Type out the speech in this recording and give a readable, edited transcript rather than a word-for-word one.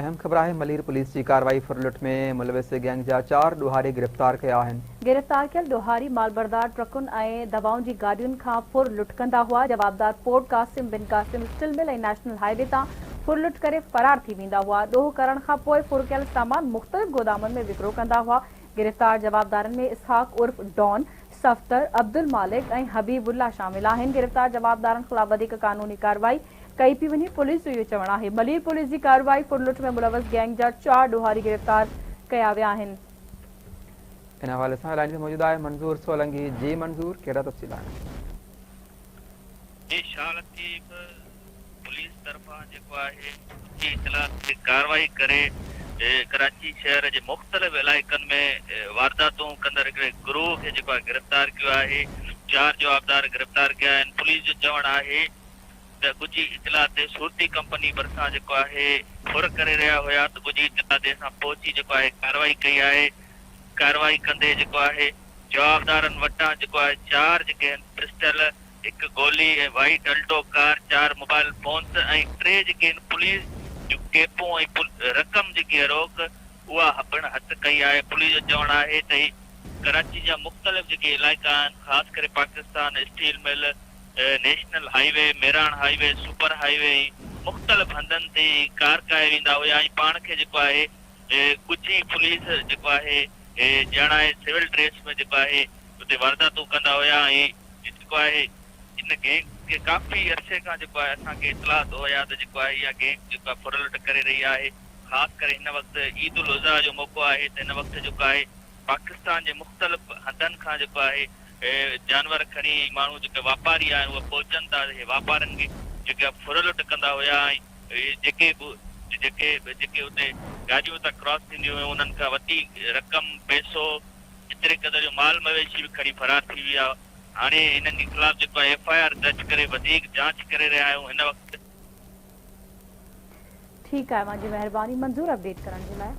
اهم خبر آهي ملير پوليس جي ڪارروائي ڦرلٽ ۾ ملوث گينگ جا چار ڏوهاري گرفتار ڪيا آهن. گرفتار ڪيل ڏوهاري مالبردار ٽرڪن ۽ دوائن جي گاڏين کان ڦر لٽ ڪندا هئا. جوابدار port Qasim, Bin Qasim steel mill ۽ national highway تان ڦر لٽ ڪري فرار ٿي ويندا هئا. ڏوهه ڪرڻ کان پوء ڦر ڪيل سامان مختلف گودامن ۾ وڪرو ڪندا هئا. گرفتار جوابدارن ۾ اسحاق عرف ڊان، صفدر، عبدالمالڪ ۽ حبيب الله شامل آهن. گرفتار جوابدارن خلاف وڌيڪ قانوني ڪارروائي ڪئي پئي وڃي، پوليس جو اهو چوڻ آهي. ملير پوليس جي ڪارروائي، ڦرلٽ ۾ ملوث گينگ جا چار ڏوهاري گرفتار ڪيا ويا آهن. ان حوالي سان لائين تي موجود آهي منظور سولنگي، جي منظور ڪهڙا تفصيل آهن؟ جي شاهه لطيف پوليس طرفان جيڪو آهي جي اطلاع تي ڪارروائي ڪري ڪراچي شهر جي مختلف علائقن ۾ وارداتون ڪندڙ هڪڙي گروهه کي جيڪو آهي گرفتار ڪيو آهي، چار جوابدار گرفتار ڪيا آهن، پوليس جو چوڻ آهي ته ڳجهي اطلاع تي سورتي ڪمپني ڀرسان جيڪو آهي ڦر ڪري رهيا هيا ته ڳجهي اطلاع تي اسان پهچي جيڪو آهي ڪارروائي ڪئي آهي ڪارروائي ڪندي جيڪو آهي جوابدارن وٽان جيڪو آهي چار جيڪي آهن پسٽل هڪ گولي ۽ وائيٽ الٽو ڪار چار موبائل فونس ۽ ٽي جيڪي آهن پوليس جون ڪيپون ۽ رقم جيڪي آهي روڪ اها پڻ هٿ ڪئي آهي پوليس جو چوڻ آهي ته هي ڪراچي جا مختلف جيڪي علائقا آهن خاص ڪري Pakistan steel mill national highway, Mehran highway, super highway ۽ مختلف هنڌن تي ڪار ڪاهي ويندا هيا ۽ پاڻ کي جيڪو آهي ڳجهي پوليس جيڪو آهي ڄاڻائي سول ڊريس ۾ جيڪو آهي اتي وارداتون ڪندا هيا ۽ جيڪو آهي ان گينگ کي ڪافي عرصي کان جيڪو آهي اسان کي اطلاعات هيا ته جيڪو آهي اها گينگ جيڪو آهي ڦرلٽ ڪري رهي آهي خاص ڪري هن وقت عيد الاضحيٰ جو موقعو آهي ته هن وقت جيڪو آهي پاڪستان جي مختلف هنڌن کان جيڪو آهي جانور کڻي ماڻهو جيڪي واپاري آهن اهي پهچن ٿا اهي واپارين کي جيڪي ڦر لٽ ڪندا هيا ۽ جيڪي به جيڪي جيڪي اتي گاڏيون اتان ڪراس ٿينديون هيون انهن کان وڏي رقم پئسو ايتري قدر جو مال مويشي به کڻي فرار ٿي ويا هاڻي انهن جي خلاف جيڪو آهي ايف I R درج ڪري وڌيڪ جاچ ڪري رهيا آهيون هن وقت ٺيڪ آهي اوهان جي مهرباني منظور اپڊيٽ ڪرڻ جي لاء.